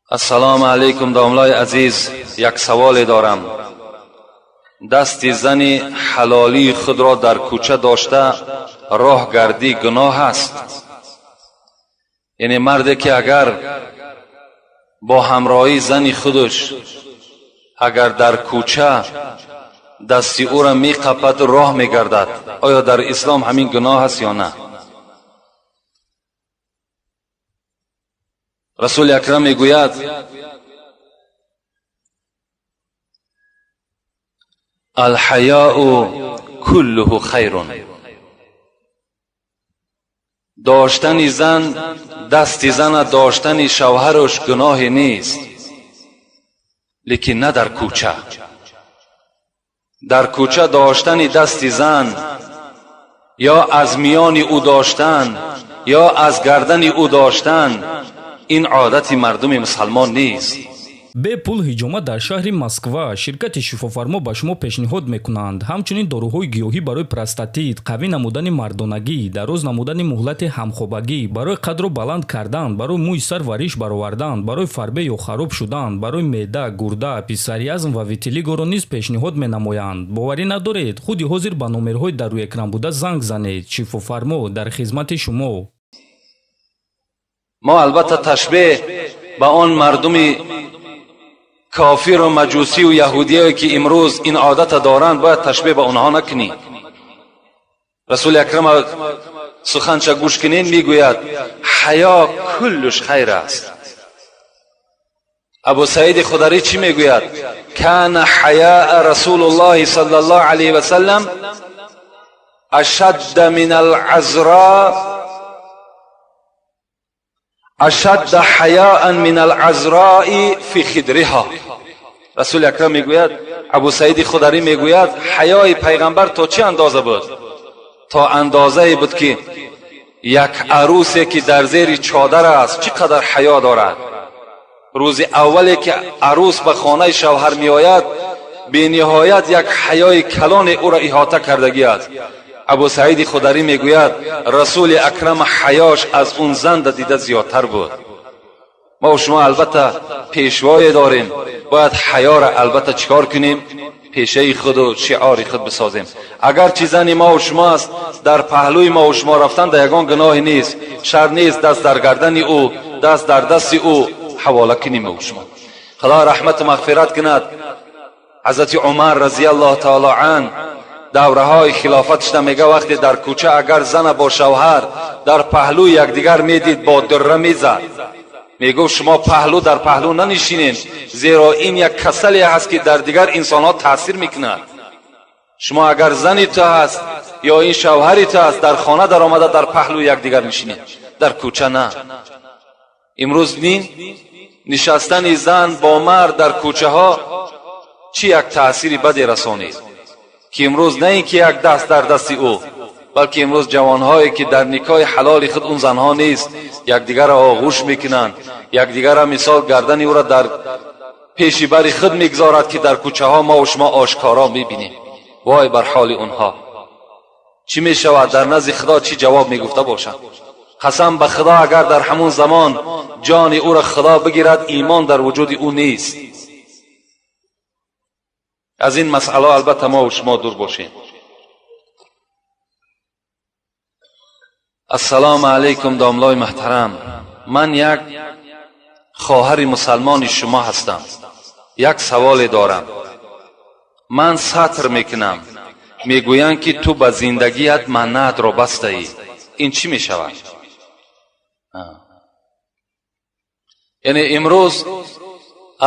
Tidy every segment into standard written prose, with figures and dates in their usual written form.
Ассалому алайкум, домлаи азиз, як саволе дорам. Дасти зани ҳалолии худро дар кӯча дошта роҳ гардӣ гуноҳ аст? Яъне марде ки агар бо ҳамроҳии зани худаш агар дар кӯча дасти ӯро меқападу роҳ мегардад, оё дар ислом ҳамин гуноҳ аст ё на? Расули акрам мегӯяд: алҳаёу куллуҳу хайрун. Доштани зан, дасти зана доштани шавҳараш гуноҳе нест, лекин на дар кӯча. Дар кӯча доштани дасти зан ё аз миёни ӯ доштан ё аз гардани ӯ доштан, ин одати мардуми мусалмон нест. Бепул ҳиҷома дар шаҳри Москва. Ширкати Шифофармо ба шумо пешниҳод мекунанд ҳамчунин доруҳои гиёҳӣ барои простатит, қавӣ намудани мардонагӣ, дароз намудани муҳлати ҳамхобагӣ, барои қадро баланд кардан, барои мӯи сар ва риш баровардан, барои фарбе ё хароб шудан, барои меъда, гурда, псориазм ва витилигоро низ пешниҳод менамоянд. Боварӣ надоред? Худи ҳозир ба номерҳои дар рӯи экран буда занг занед. Шифофармо дар хизмати шумо. Мо албатта ташбеҳ ба он мардуми кофиру маҷусию яҳудие ки имрӯз ин одата доранд, бояд ташбеҳ ба онҳо накунем. Расули акрам суханша гӯш кунед, мегӯяд: ҳаё куллуш хайр аст. Абу Саиди Хударӣ чӣ мегӯяд? Кана ҳаяа Расулуллоҳи саллаллоҳу алайҳи васаллам ашадда мин алазро, ашадда ҳаяан мин алазрои фи хидриҳо. Расули акрам мегӯяд, Абу Саиди Хударӣ мегӯяд, ҳаёи пайғамбар то чӣ андоза буд? То андозае буд, ки як арусе ки дар зери чодар аст, чӣ қадар ҳаё дорад. Рӯзи аввале ки арӯс ба хонаи шавҳар меояд, бениҳоят як ҳаёи калоне ӯро иҳота кардагӣ аст. Абу Саиди Хударӣ мегӯяд, Расули акрам ҳаёш аз он занда дида зиёдтар буд. Мо шумо албатта пешвое дорем, бояд ҳаёра албатта чӣ кор кунем? Пешаи худу шиори худ бисозем. Агарчи зани мо шумо аст, дар паҳлӯи мо шумо рафтан дар ягон гуноҳе нест, шар нест, даст дар гардани ӯ, даст дар дасти ӯ ҳавола кунем мо шумо. Худо раҳмату мағфират кунад ҳазрати Умар разияллоҳу таоло ан. Давраҳои хилофатшда мега, вақте дар кӯча агар зана бо шавҳар дар паҳлӯи якдигар медид, бо дурра мезад, мегуфт: шумо паҳлӯ дар паҳлӯ нанишинед, зеро ин як касале ҳаст, ки дар дигар инсонҳо таъсир мекунад. Шумо агар зани ту ҳаст ё ин шавҳари ту ҳаст, дар хона даромада дар паҳлӯи якдигар нишинед, дар кӯча на. Имрӯз нин нишастани зан бо мард дар кӯчаҳо чӣ як таъсири баде расонид, ки имрӯз на ин ки як даст дар дасти ӯ, балки имрӯз ҷавонҳое ки дар никоҳи ҳалоли худ он занҳо нест, якдигарро оғӯш мекунанд, якдигарро мисол гардани ӯро дар пеши бари худ мегузорад, ки дар кӯчаҳо мо шумо ошкоро мебинем. Вой бар ҳоли онҳо! Чӣ мешавад дар назди Худо? Чӣ ҷавоб мегуфта бошанд? Қасам ба Худо, агар дар ҳамун замон ҷони ӯро Худо бигирад, имон дар вуҷуди ӯ нест. Аз ин масъала албатта мо шумо дур бошем. Ассалому алайкум, домлои муҳтарам, ман як хоҳари мусалмони шумо ҳастам. Як саволе дорам. Ман сатр мекунам, мегӯянд, ки ту ба зиндагият маннатро бастаӣ. Ин чӣ мешавад? Яъне имрӯз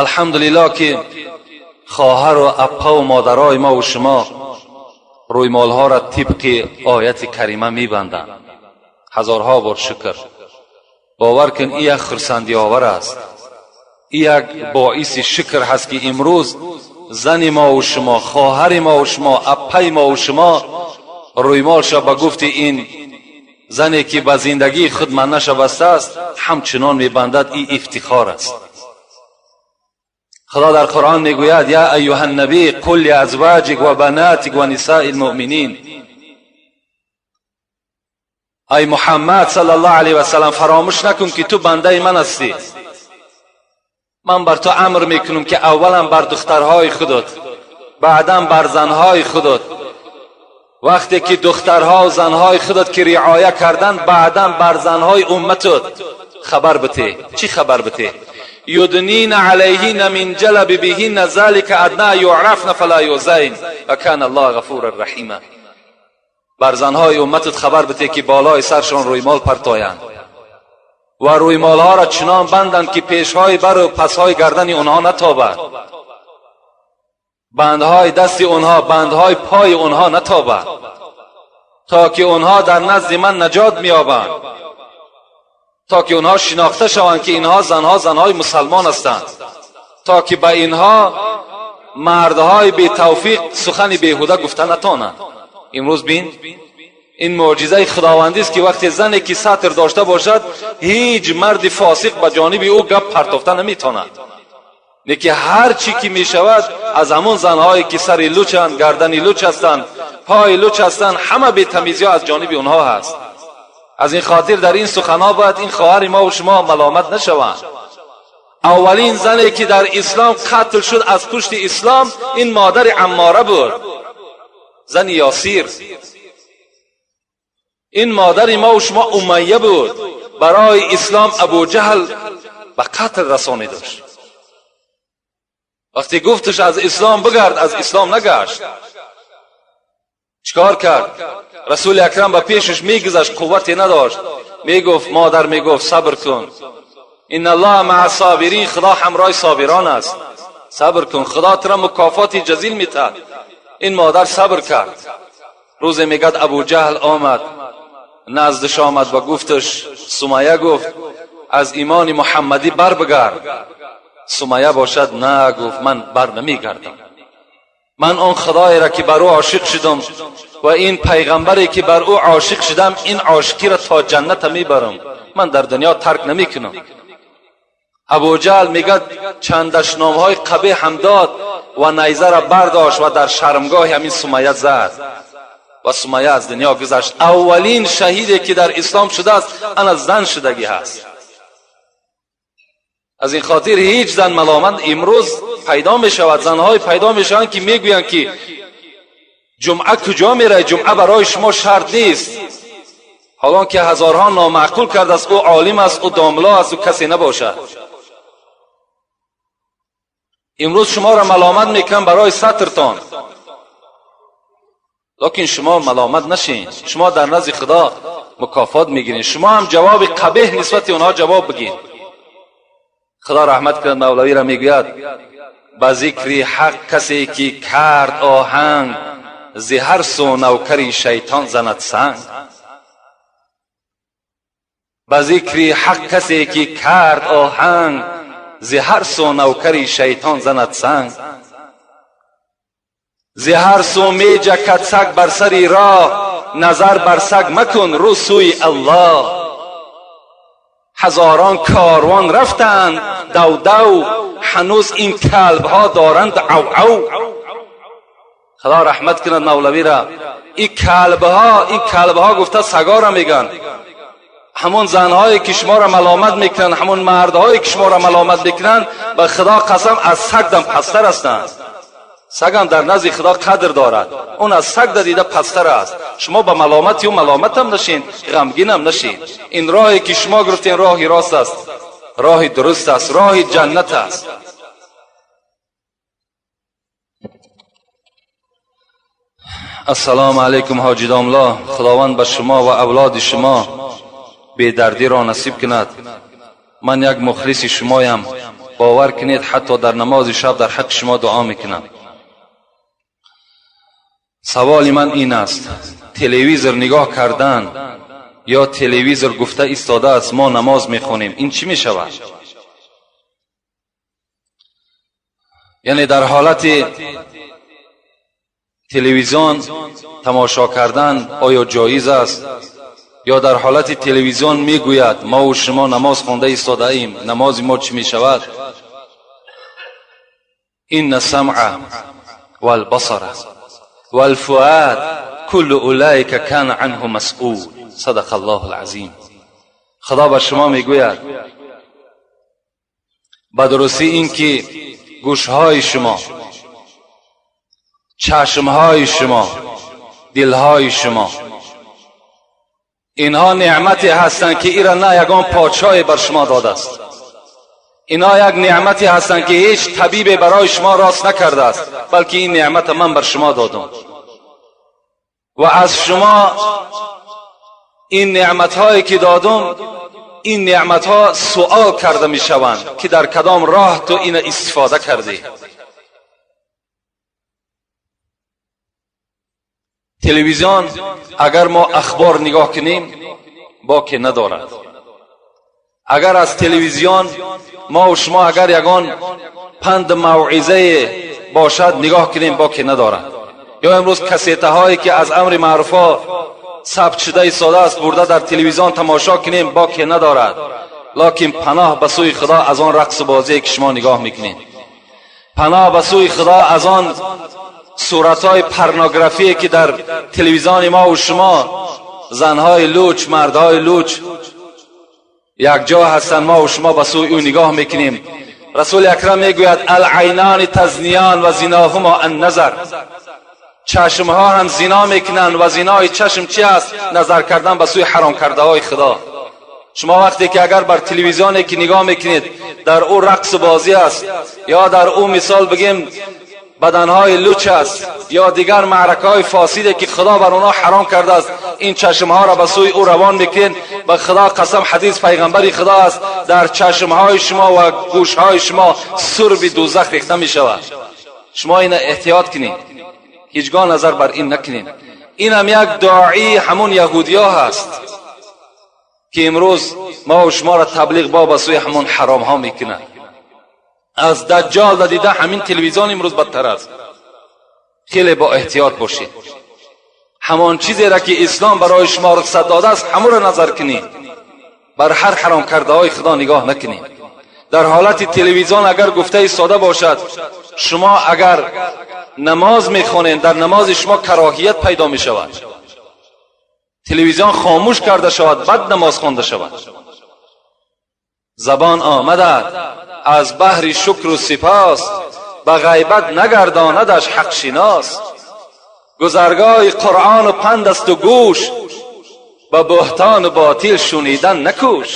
алҳамдулиллоҳ, ки хоҳару аппаву модарои мову шумо рӯймолҳоро тибқи ояти карима мебанданд. Ҳазорҳо бор шукр. Бовар кун, ин як хурсандиовар аст, ин як боиси шукр ҳаст, ки имрӯз зани мову шумо, хоҳари мову шумо, аппаи мову шумо рӯймолша ба гуфти ин зане ки ба зиндагии худ маннаша бастааст, ҳамчунон мебандад. Ин ифтихор аст. Худо дар Қуръон мегӯяд: я айюҳа набӣ қул лиазваҷик ва банатик ва нисаи лмуъминин. Ай Муҳаммад саллаллоҳу алайҳи васаллам, фаромӯш накун, ки ту бандаи ман ҳастӣ. Ман бар ту амр мекунам, ки аввалан бар духтарҳои худат, баъдан бар занҳои худат. Вақте ки духтарҳо ва занҳои худат ки риоя карданд, баъдан бар занҳои умматат хабар бите. Чӣ хабар бите? Юднина алайҳинна мин ҷалабибиҳинна залика адна юърафна фала юзайн ва кана аллоҳ ғафура раҳима. Бар занҳои умматат хабар бите, ки болои саршон рӯймол партоянд ва рӯймолҳоро чунон банданд, ки пешҳои бару пасҳои гардани онҳо натобад, бандҳои дасти онҳо, бандҳои пои онҳо натобад, то ки онҳо дар назди ман наҷот меёбанд, то ки онҳо шинохта шаванд, ки инҳо занҳо занҳои мусалмон ҳастанд, то ки ба инҳо мардҳои бетавфиқ сухани беҳуда гуфта натонанд. Имрӯз бин, ин мӯъҷизаи худовандӣ аст, ки вақте зане ки сатр дошта бошад, ҳеҷ марди фосиқ ба ҷониби ӯ гап партофта наметонад. Лекин ҳар чӣ ки мешавад, аз ҳамон занҳое ки сари лучанд, гардани луч ҳастанд, пои луч ҳастанд, ҳама бетамизиҳо аз ҷониби онҳо ҳаст. Аз ин хотир дар ин суханҳо бояд ин хоҳари мо ва шумо маломат нашаванд. Аввалин зане ки дар ислом қатл шуд аз пушти ислом, ин модари Аммора буд, зани Ёсир. Ин модари мо ва шумо Умайя буд. Барои ислом Абуҷаҳл ба қатл расонидаш. Вақте гуфташ аз ислом бигард, аз ислом нагашт. Чикор кард? Расули акрам ба пешаш мегузашт, қуввате надошт. Мегуфт, модар мегуфт: сабр кун, инна аллоҳа маа собирин, худо ҳамроҳи собирон аст, сабр кун, худо туро мукофоти ҷазил метаҳад. Ин модар сабр кард. Рӯзе мегӯяд, Абуҷаҳл омад, наздаш омад ва гуфташ: Сумайя, гуфт, аз имони муҳаммадӣ бар бигард. Сумайя бошад на, гуфт, ман бар намегардам. Ман он худоеро ки бар ӯ ошиқ шудам ва ин пайғамбаре ки бар ӯ ошиқ шудам, ин ошиқиро то ҷанната мебарам, ман дар дунё тарк намекунам. Абуҷаҳл мегӯяд, чанд дашномҳои қабеҳ ҳам дод ва найзаро бардошт ва дар шармгоҳи ҳамин Сумайя зад ва Сумайя аз дунё гузашт. Аввалин шаҳиде ки дар ислом шудааст, ана зан шудагӣ ҳаст. Аз ин хотир ҳеҷ зан маломат. Имрӯз пайдо мешавад, занҳое пайдо мешаванд, ки мегӯянд, ки ҷумъа куҷо меравед, ҷумъа барои шумо шарт нест, ҳолон ки ҳазорҳо номаъқул кардааст. Ӯ олим аст, ӯ домло аст, ӯ касе набошад. Имрӯз шуморо маломат мекунам барои сатртон, лекин шумо маломат нашин. Шумо дар назди худо мукофот мегиред. Шумо ҳам ҷавоби қабеҳ нисбати онҳо ҷавоб бигин. Худо раҳмат кунад мавлавиро, мегӯяд: ба зикри ҳақ касе ки кард оҳанг, зи ҳар су навкари шайтон занад санг. Ба зикри ҳақ касе ки кард оҳанг, зи ҳар су навкари шайтон занад санг. Зи ҳар су меҷакад саг бар сари роҳ, назар бар саг макун, рӯ сӯи Аллоҳ. Ҳазорон корвон рафтанд давдав, ҳанӯз ин калбҳо доранд ав-ав. Худо раҳмат кунад мавлавира. Ин калбҳо, ин калбҳо гуфта сагора мегӯянд. Ҳамон занҳое ки шуморо маломат мекунанд, ҳамон мардҳое ки шуморо маломат мекунанд, ба худо қасам, аз сагдам пасттар ҳастанд. Сагам дар назди худо қадр дорад, он аз саг дида пасттар аст. Шумо ба маломати ӯ маломатам нашин, ғамгинам нашин. Ин роҳе ки шумо гирифтен, роҳи рост аст, роҳи дуруст аст, роҳи ҷаннат аст. Ассалому алайкум, ҳоҷи домло, худованд ба шумо ва авлоди шумо бедардиро насиб кунад. Ман як мухлиси шумоям, бовар кунед, ҳатто дар намози шаб дар ҳаққи шумо дуо мекунам. Саволи ман ин аст: телевизор нигоҳ кардан ё телевизор гуфта истодааст, мо намоз мехонем, ин чӣ мешавад? Яъне дар ҳолати телевизион тамошо кардан оё ҷоиз аст, ё дар ҳолати телевизион мегӯяд, мову шумо намоз хонда истодаем, намози мо чӣ мешавад? Инна самъа валбасара валфуад куллу улаика кана анҳу масъул. Садақа Аллоҳу алазим. Худо ба шумо мегӯяд: Ба дурустӣ ин ки гӯшҳои шумо, чашмҳои шумо, дилҳои шумо, инҳо неъмате ҳастанд ки ира на ягон подшоҳе бар шумо додааст. Инҳо як неъмате ҳастанд ки ҳеҷ табибе барои шумо рост накардааст, балки ин неъмата ман бар шумо додам ва аз шумо ин неъматҳое ки додам, ин неъматҳо суол карда мешаванд ки дар кадом роҳ ту ина истифода кардӣ. Телевизион агар мо ахбор нигоҳ кунем, боке надорад. Агар аз телевизион мо ва шумо агар ягон панд мавъизае бошад нигоҳ кунем, боке надорад. Ё имрӯз кассетаҳое ки аз амри маъруфҳо сабт шуда истода аст, бурда дар телевизион тамошо кунем, боке надорад. Локин паноҳ ба сӯи Худо аз он рақсу бозие ки шумо нигоҳ мекунед, паноҳ ба сӯи Худо аз он суратҳои порнографие ки дар телевизиони мо ва шумо занҳои луч, мардҳои луч якҷо ҳастанд, мо ва шумо ба сӯи ӯ нигоҳ мекунем. Расули акрам мегӯяд: алайнони тазниён ва зиноҳумо анназар. Чашмҳо ҳам зино мекунанд ва зинои чашм чи аст? Назар кардан ба сӯи ҳаром кардаҳои Худо. Шумо вақте ки агар бар телевизионе ки нигоҳ мекунед, дар ӯ рақсу бозӣ аст, ё дар ӯ мисол бигем баданҳои луч аст, ё дигар маъракаҳои фосиде ки Худо бар онҳо ҳаром кардааст, ин чашмҳоро ба сӯи ӯ равон мекунед. Ба Худо қасам, ҳадис пайғамбари Худо аст, дар чашмҳои шумо ва гӯшҳои шумо сурби дӯзах рехта мешавад. Шумо ина эҳтиёт кунед, ҳеҷгоҳ назар бар ин накунед. Инам як доии ҳамун яҳудиё ҳаст ки имрӯз мо ва шуморо таблиғ ба сӯи ҳамун ҳаромҳо мекунад. Аз даҷҷол дида ҳамин телевизион имрӯз бадтар аст. Хеле бо эҳтиёт бошед. Ҳамон чизеро ки ислом барои шумо рухсат додааст, ҳамонро назар кунед. Бар ҳар ҳаром кардаҳои Худо нигоҳ накунед. Дар ҳолати телевизион агар гуфта истода бошад, шумо агар намоз мехонед, дар намози шумо кароҳият пайдо мешавад. Телевизион хомӯш карда шавад, баъд намоз хонда шавад. Забон омадад аз баҳри шукру сипос, ба ғайбат нагардонадаш ҳақшинос. Гузаргоҳи Қуръону панд асту гӯш, ба буҳтону ботил шунидан накӯш.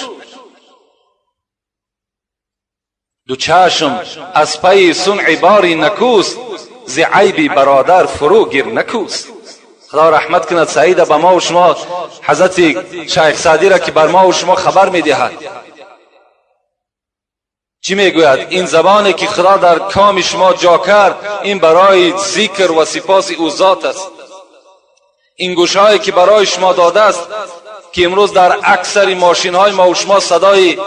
Ду чашм аз пайи сунъи бори накӯст, зи айби бародар фурӯ гир накӯст. Худо раҳмат кунад Саида ба мо ва шумо, ҳазрати шайх Саъдиро ки бар мо ва шумо хабар медиҳад. Чӣ мегӯяд? Ин забоне ки Худо дар коми шумо ҷо кард, ин барои зикр ва сипоси ӯ зот аст. Ин гӯшҳое ки барои шумо додааст, ки имрӯз дар аксари мошинҳои мо ва шумо садои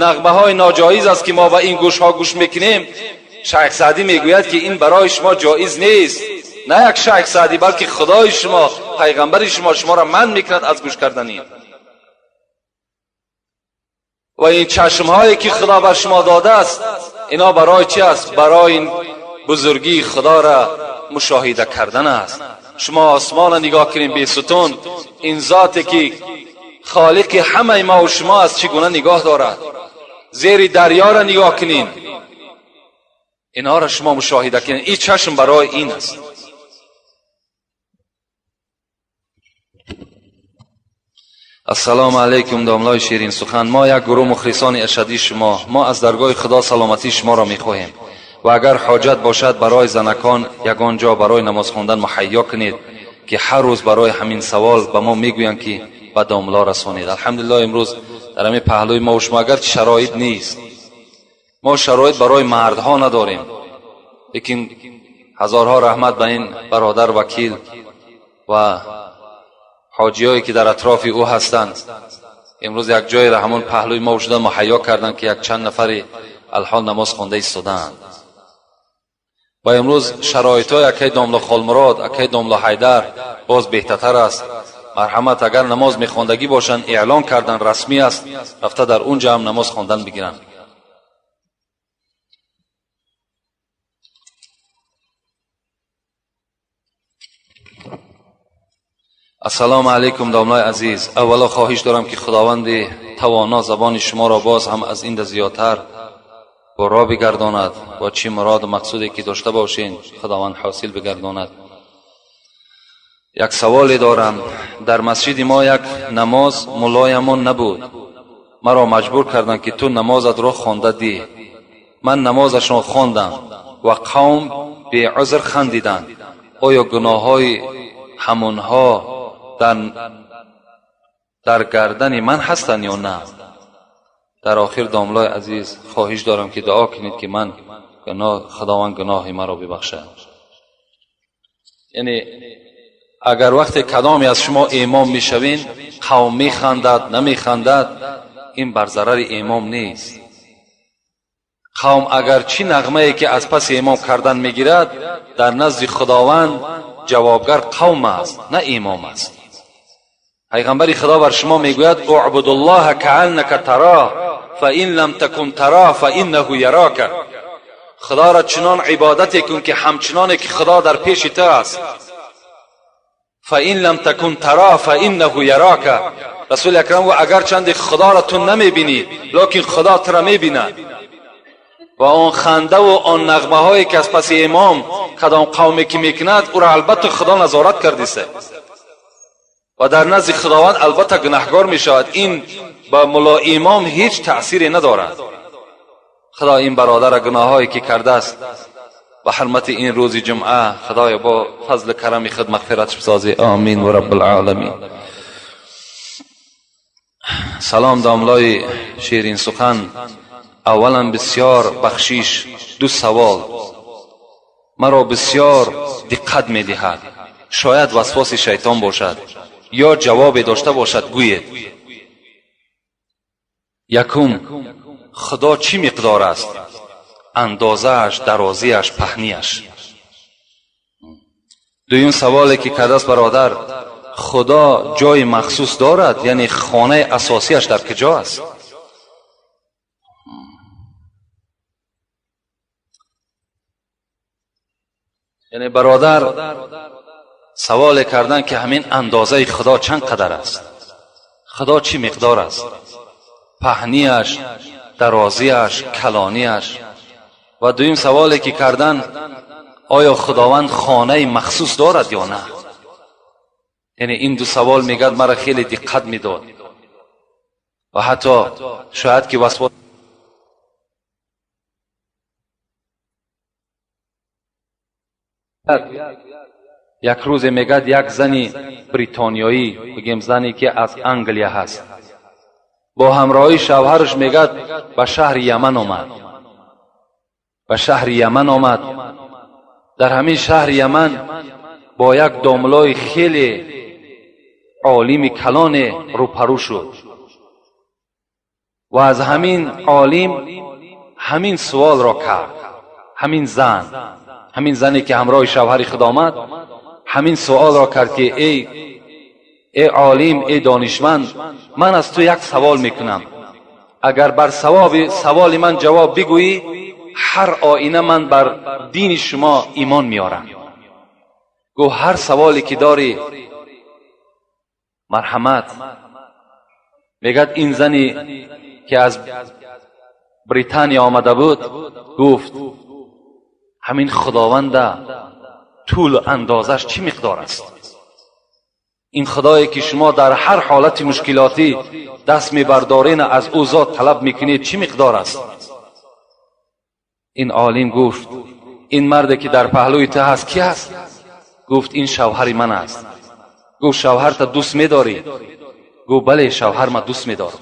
нағмаҳои ноҷоиз аст ки мо ба ин гӯшҳо гӯш мекунем, шайх Саъдӣ мегӯяд ки ин барои шумо ҷоиз нест. На як шайх Саъдӣ, балки Худои шумо, пайғамбари шумо шуморо манъ мекунад аз гӯш кардани. Ва ин чашмҳое ки Худо бар шумо додааст, ино барои чи аст? Барои бузургии Худоро мушоҳида кардан аст. Шумо осмонро нигоҳ кунед бесутун, ин зоте ки холиқи ҳамаи мо ва шумо аст, чӣ гуна нигоҳ дорад. Зери дарёро нигоҳ кунед, инҳоро шумо мушоҳида кунед. Ин чашм барои ин аст. Ассалому алайкум, домлои ширин сухан. Мо як гурӯҳ мухлисони ашадии шумо, мо аз даргоҳи Худо саломатии шуморо мехоҳем ва агар ҳоҷат бошад барои занакон ягон ҷо барои намоз хондан муҳайё кунед, ки ҳар рӯз барои ҳамин савол ба мо мегӯянд ки ба домло расонед. Алҳамдулиллоҳ, имрӯз дар ҳамин паҳлӯи мо ва шумо агарчи шароит нест, мо шароит барои мардҳо надорем, лекин ҳазорҳо раҳмат ба ин бародар вакил ва ҳоҷиҳое ки дар атрофи ӯ ҳастанд, имрӯз як ҷойеро ҳамон паҳлӯи мо шуда муҳайё карданд, ки як чанд нафари алҳол намоз хонда истодаанд. Ва имрӯз шароитҳои акай домло Холмурод, акай домло Ҳайдар боз беҳтартар аст. Марҳамат, агар намоз мехондагӣ бошанд, эълон кардан расмӣ аст, рафта дар он ҷо ҳам намоз хондан бигиранд. Ассалому алайкум, домлои азиз. Аввало хоҳиш дорам ки Худованди тавоно забони шуморо боз ҳам аз инда зиёдтар برا بگرداند و چی مراد و مقصودی که داشته باشین خداوند حاصل بگرداند. یک سوالی دارم. در مسجد ما یک نماز ملایمان نبود. مرا مجبور کردند که تو نمازت را خوانده دی. من نمازشان خواندم و قوم بی عذر خندیدند. آیا گناه های همونها در گردن من هستند یا نه؟ در آخر داملای عزیز خواهش دارم که دعا کنید که من خداوند گناه مرا ببخشد. یعنی اگر وقت کدامی از شما امام میشوین قوم میخندد نمیخندد، این بر ضرر امام نیست. قوم اگر چی نغمه ای که از پس امام کردن میگیرد در نزد خداوند جوابگر قوم است نه امام است. پیغمبر خدا بر شما میگوید اعبد الله کأنک تراه فإن لم تکن تراه فإنه یراک. خدا را چنان عبادت کن که همچنان که خدا در پیش تو است. فإن لم تکن تراه فإنه یراک. رسول اکرم گفت اگر چند خدا را تو نمیبینی لکن خدا تو را میبیند. و آن خنده و آن نغمه هایی که از پس امام کدام قومی که میکند او را البته خدا نظارت کردیست و در نزد خداوند البته گناهگار میشود. این با ملا امام هیچ تأثیری ندارد. خدا این برادر گناهایی که کرده است به حرمت این روز جمعه خدای با فضل کرم خود مغفرتش بسازی. آمین و رب العالمین. سلام داملای شیرین سخن. اولا بسیار بخشیش دو سوال مرا بسیار دقت میدهد، شاید وسواس شیطان باشد یا جواب داشته باشد گویید. یکم، خدا چی مقدار است؟ اندازه‌اش، درازیش، پهنیش. دویم سوالی که کرده است برادر، خدا جای مخصوص دارد؟ یعنی خانه اساسیش در کجا است؟ یعنی برادر سوال کردن که همین اندازه خدا چند قدر است؟ خدا چی مقدار است؟ پهنیش، درازیش، کلانیش. و دویم سوالی که کردن، آیا خداوند خانه مخصوص دارد یا نه؟ یعنی این دو سوال میگد مرا خیلی دقت میداد و حتی شاید که وسواس یک روز میگد یک زنی بریتانیایی، بگیم زنی که از انگلیا هست، با همراهی شوهرش میگد به شهر یمن آمد. به شهر یمن آمد. در همین شهر یمن با یک داملای خیلی عالم کلان روپرو شد و از همین عالم همین سوال را کرد. همین زن، همین زنی که همراه شوهر خود آمد، همین سوال را کرد که ای عالم، ای دانشمند، من از تو یک سوال میکنم، اگر بر سوال من جواب بگویی هر آینه من بر دین شما ایمان میارم. گو هر سوالی که داری مرحمت. میگد این زنی که از بریتانیا آمده بود گفت همین خداوند طول اندازش چی مقدار است؟ این خدایی که شما در هر حالت مشکلاتی دست میبردارین از او ذات طلب میکنید چی مقدار است؟ این عالم گفت این مرد که در پهلوی تو هست کی هست؟ گفت این شوهر من است. گفت شوهر تا دوست میداری؟ گفت بله شوهر ما دوست میدارم.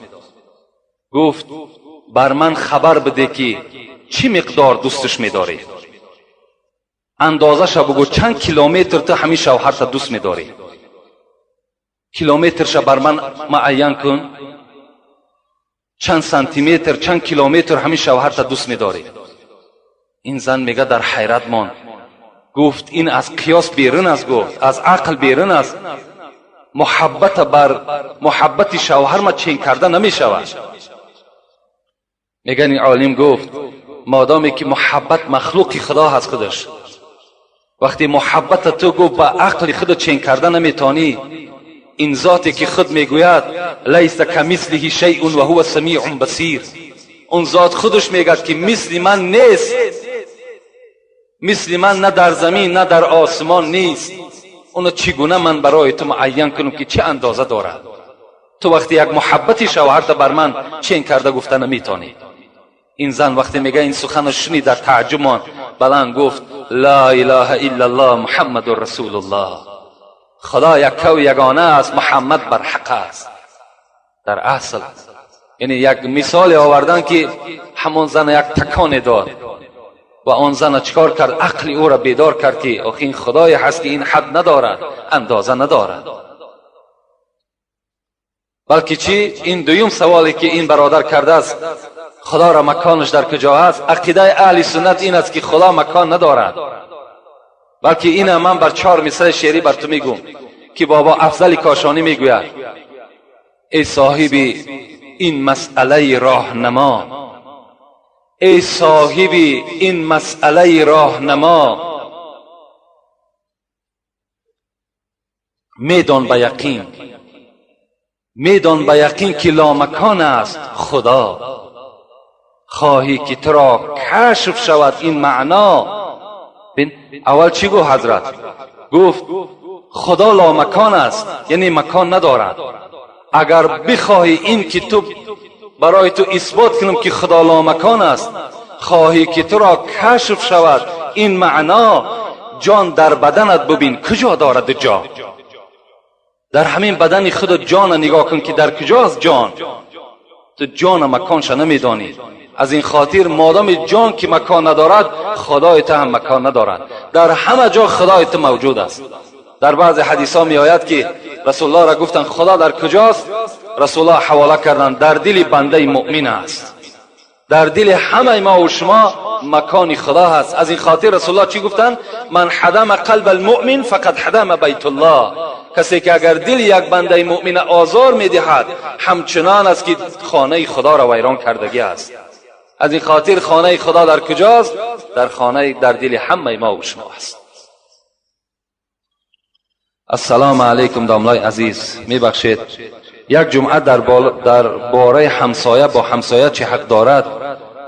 گفت بر من خبر بده که چی مقدار دوستش میداری؟ اندازه شو بگو چند کیلومتر تو همین شوهر تا دوست میداری؟ کیلومترش بر من معین کن، چند سانتی متر، چند کیلومتر همین شوهر تا دوست میداری؟ این زن میگه در حیرت ماند. گفت این از قیاس بیرون است، گفت از عقل بیرون است. محبت بر محبت شوهر ما چین کرده نمیشود. میگن این عالم گفت مادامی که محبت مخلوق خدا هست خودش، وقتی محبت تو گفت با عقل خود چین کرده نمیتانی، این ذاتی که خود میگوید لیس کمثله شیء و هو سمیع بصیر، Он зот худаш мегӯяд, ки мисли ман нест, мисли ман на дар замин, на дар осмон нест. Уно чӣ гуна ман барои ту муайян кунам, ки чӣ андоза дорад? Ту вақте як муҳаббати шавҳарта бар ман чен карда гуфта наметонӣ. Ин зан вақте мега ин суханро шунид, дар тааҷҷуб монд, баланд гуфт: «Ла илаҳа иллаллоҳ, Муҳаммадун расулуллоҳ». Худо яккаву ягона аст, Муҳаммад барҳақ аст. Дар асл, яъне як мисоле овардан, ки ҳамон зана як таконе дод ва он зана чикор кард? Ақли ӯро бедор кард, ки охи ин худое ҳаст, ки ин ҳад надорад, андоза надорад. Балки чӣ? Ин дуюм саволе, ки ин бародар кардааст: Худоро маконаш дар куҷо аст? Ақидаи аҳли суннат ин аст, ки Худо макон надорад. Балки ина ман бар чор мисраи шеърӣ бар ту мегӯм, ки бобо Афзали Кошонӣ мегӯяд: «Эй соҳиби ин масъалаи роҳнамо, эй соҳиби ин масъалаи роҳнамо, медон ба яқин, медон ба яқин, ки ломакон аст Худо. Хоҳӣ, ки туро кашф шавад ин маъно». Бин, аввал чӣ гуфт ҳазрат? Гуфт: Худо ломакон аст, яъне макон надорад. Агар бихоҳӣ ин ки ту барои ту исбот кунам, ки Худо ломакон аст, хоҳӣ, ки туро кашф шавад ин маъно, ҷон дар баданат бубин, куҷо дорад ҷо. Дар ҳамин бадани худат ҷона нигоҳ кун, ки дар куҷоаст ҷон. Ту ҷона маконша намедонӣ. Аз ин хотир, модоми ҷон ки макон надорад, Худои ту ҳам макон надорад. Дар ҳама ҷо Худои ту мавҷуд аст. Дар баъзе ҳадисҳо меояд, ки Расулуллоҳро гуфтанд: «Худо дар куҷост?» Расулуллоҳ ҳавола карданд: «Дар дили бандаи муъмин аст». Дар дили ҳамаи мо ва шумо макони Худо ҳаст. Аз ин хотир Расулуллоҳ чӣ гуфтанд? «Ман ҳадама қалба алмуъмин фақад ҳадама байтуллоҳ». Касе ки агар дили як бандаи муъмина озор медиҳад, ҳамчунон аст, ки хонаи Худоро вайрон кардагӣ аст. Аз ин хотир хонаи Худо дар куҷост? Дар хонаи, дар дили ҳамаи мо ва шумо аст. Ассалому алайкум, домлои азиз, мебахшед, як ҷумъа дар бораи ҳамсоя бо ҳамсоя чӣ ҳақ дорад,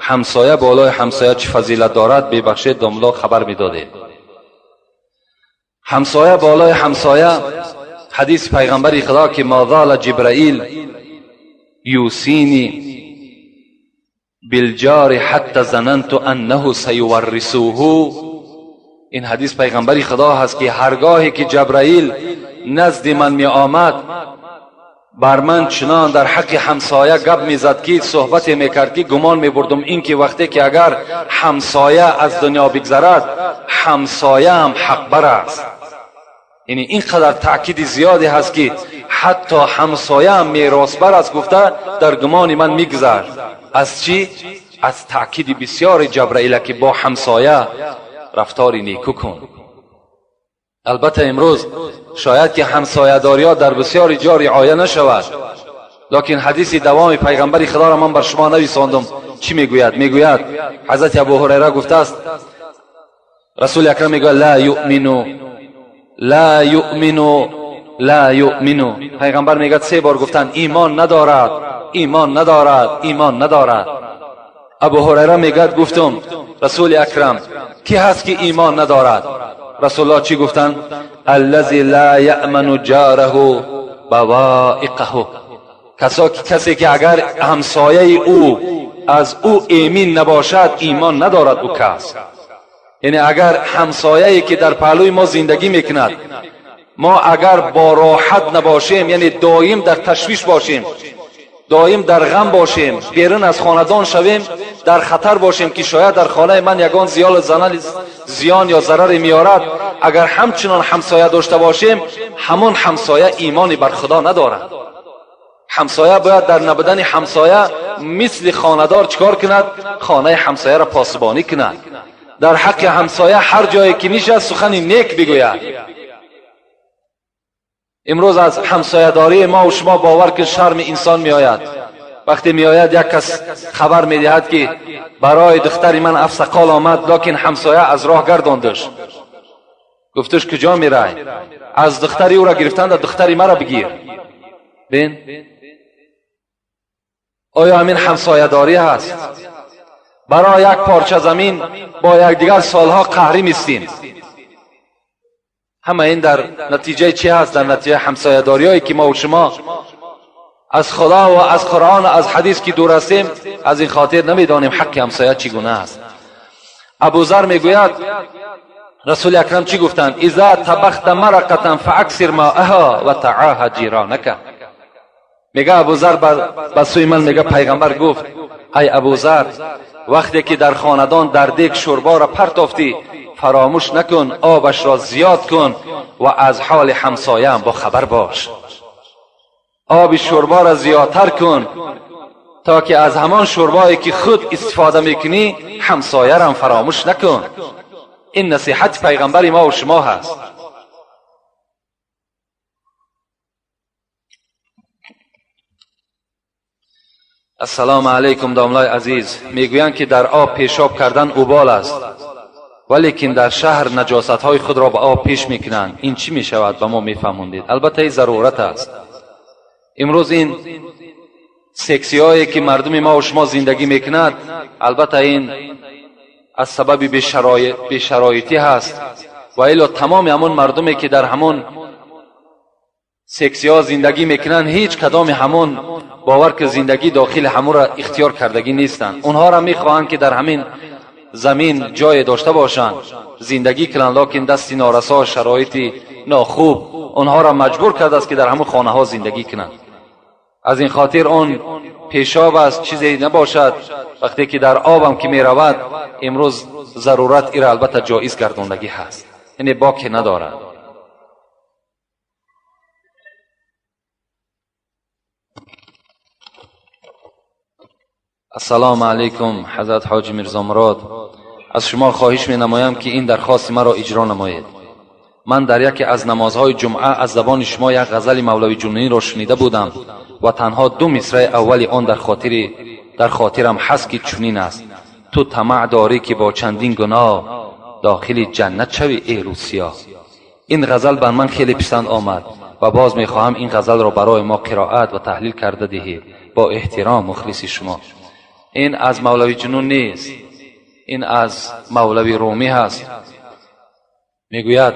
ҳамсоя болои ҳамсоя чӣ фазилат дорад, бебахшед, домло, хабар медодед. Ҳамсоя болои ҳамсоя, ҳадиси пайғамбари Худо, ки «ما زال جبرائیل یوصینی بالجار حتی ظننت انه سیورثه». این ҳадис пайғамбари Худо ҳаст, ки ҳаргоҳе ки Ҷабраил назди ман меомад, бар ман чунон дар ҳаққи ҳамсоя гап мезад, ки суҳбате мекард, ки гумон мебурдум ин ки вақте ки агар ҳамсоя аз дунё бигзарад, ҳамсояам ҳақбар аст. Яъне ин қадар таъкиди зиёде ҳаст, ки ҳатто ҳамсояам меросбар аст, гуфта дар гумони ман мегузашт. Аз чӣ? Аз таъкиди бисёри Ҷабраила, ки бо ҳамсоя рафтори некӯ кун. Албатта, имрӯз шояд ки ҳамсоядориҳо дар бисёри ҷо риоя нашавад, лекин ҳадиси давоми пайғамбари Худоро ман бар шумо нависондум. Чӣ мегӯяд? Мегӯяд, ҳазрати Абу Ҳурайра гуфтааст, Расули Акрам мегӯяд: «Ла юъмину, ла юъмину, ла юъмину». Пайғамбар мегӯяд, се бор гуфтанд: «Имон надорад, имон надорад, имон надорад». Абу Ҳурайра мегӯяд, гуфтум: «Расули Акрам, кӣ ҳаст, ки имон надорад?» Расулуллоҳ чӣ гуфтанд? «Аллази ла яъману ҷораҳу бавоиқаҳу». Касе ки агар ҳамсояи ӯ аз ӯ эмин набошад, имон надорад ӯ кас. Яъне агар ҳамсояе, ки дар паҳлӯи мо зиндагӣ мекунад, мо агар бо роҳат набошем, яъне доим дар ташвиш бошем, доим дар ғам бошем, берун аз хонадон шавем, дар хатар бошем, ки шояд дар хонаи ман ягон зиён ё зараре меорад, агар ҳамчунон ҳамсоя дошта бошем, ҳамон ҳамсоя имони бар Худо надорад. Ҳамсоя бояд дар набудани ҳамсоя мисли хонадор чикор кунад? Хонаи ҳамсояро посбонӣ кунад, дар ҳаққи ҳамсоя ҳар ҷое ки нишаст, сухани нек бигӯяд. Имрӯз аз ҳамсоядории мо шумо, бовар кун, шарми инсон меояд. Вақте меояд, як кас хабар медиҳад, ки барои духтари ман афсақол омад, лекин ҳамсоя аз роҳ гардондаш, гуфташ: «Куҷо мерай? Аз духтари ӯро гирифтанда, духтари маро бигир». Бин, оё ҳамин ҳамсоядорӣ ҳаст? برای یک پارچه زمین با یکدیگر سالها قهری میستیم. همه این در نتیجه چی هست؟ در نتیجه همسایه داریایی که ما و شما از خدا و از قرآن و از حدیث که دور هستیم، از این خاطر نمیدانیم حق همسایه چگونه است. ابوذر میگوید رسول اکرم چی گفتند؟ اذا طبخت مرقة فاکثر ماءها و تعاهد جیرانک. میگه ابوذر به سوی من میگه پیغمبر گفت ای ابوذر، وقتی که در خاندان در دیگ شوربا را پرتافتی فراموش نکن آبش را زیاد کن و از حال همسایه هم با خبر باش. آب شوربا را زیادتر کن تا که از همان شوربایی که خود استفاده میکنی همسایه را هم فراموش نکن. این نصیحت پیغمبر ما و شما هست. السلام علیکم داملای عزیز. میگویند که در آب پیشاب کردن اوبال است، ولیکن در شهر نجاست های خود را به آب پیش میکنند. این چی میشود؟ به ما میفهموندید. البته این ضرورت است. امروز این سکسی هایی که مردم ما و شما زندگی میکند، البته این از سبب بی‌شرایطی هست و الا تمام همون مردمی که در همون سکسی ها زندگی میکنند هیچ کدام همون باور که زندگی داخل همون را اختیار کردگی نیستند. اونها را میخواهند که در همین زمین جای داشته باشند زندگی کنند، لکن دست نارسا شرایط ناخوب اونها را مجبور کرده است که در همون خانه ها زندگی کنند. از این خاطر اون پیشاب است چیزی نباشد. وقتی که در آبم که میرود امروز ضرورت ایره البته جایز گرداندگی هست، یعنی باکی ندارد. السلام علیکم حضرت حاجی میرزا مراد. از شما خواهش می نمایم که این درخواست مرا اجرا نمایید. من در یکی از نمازهای جمعه از زبان شما یک غزل مولوی جنونی را شنیده بودم و تنها دو مصرع اول آن در خاطرم هست که چنین است: تو طمع داری که با چندین گناه داخل جنت شوی ای روسیا. این غزل بر من خیلی پسند آمد و باز میخواهم این غزل را برای ما قرائت و تحلیل کرده دهید. با احترام مخلص شما. این از مولوی جنون نیست، این از مولوی رومی هست. میگوید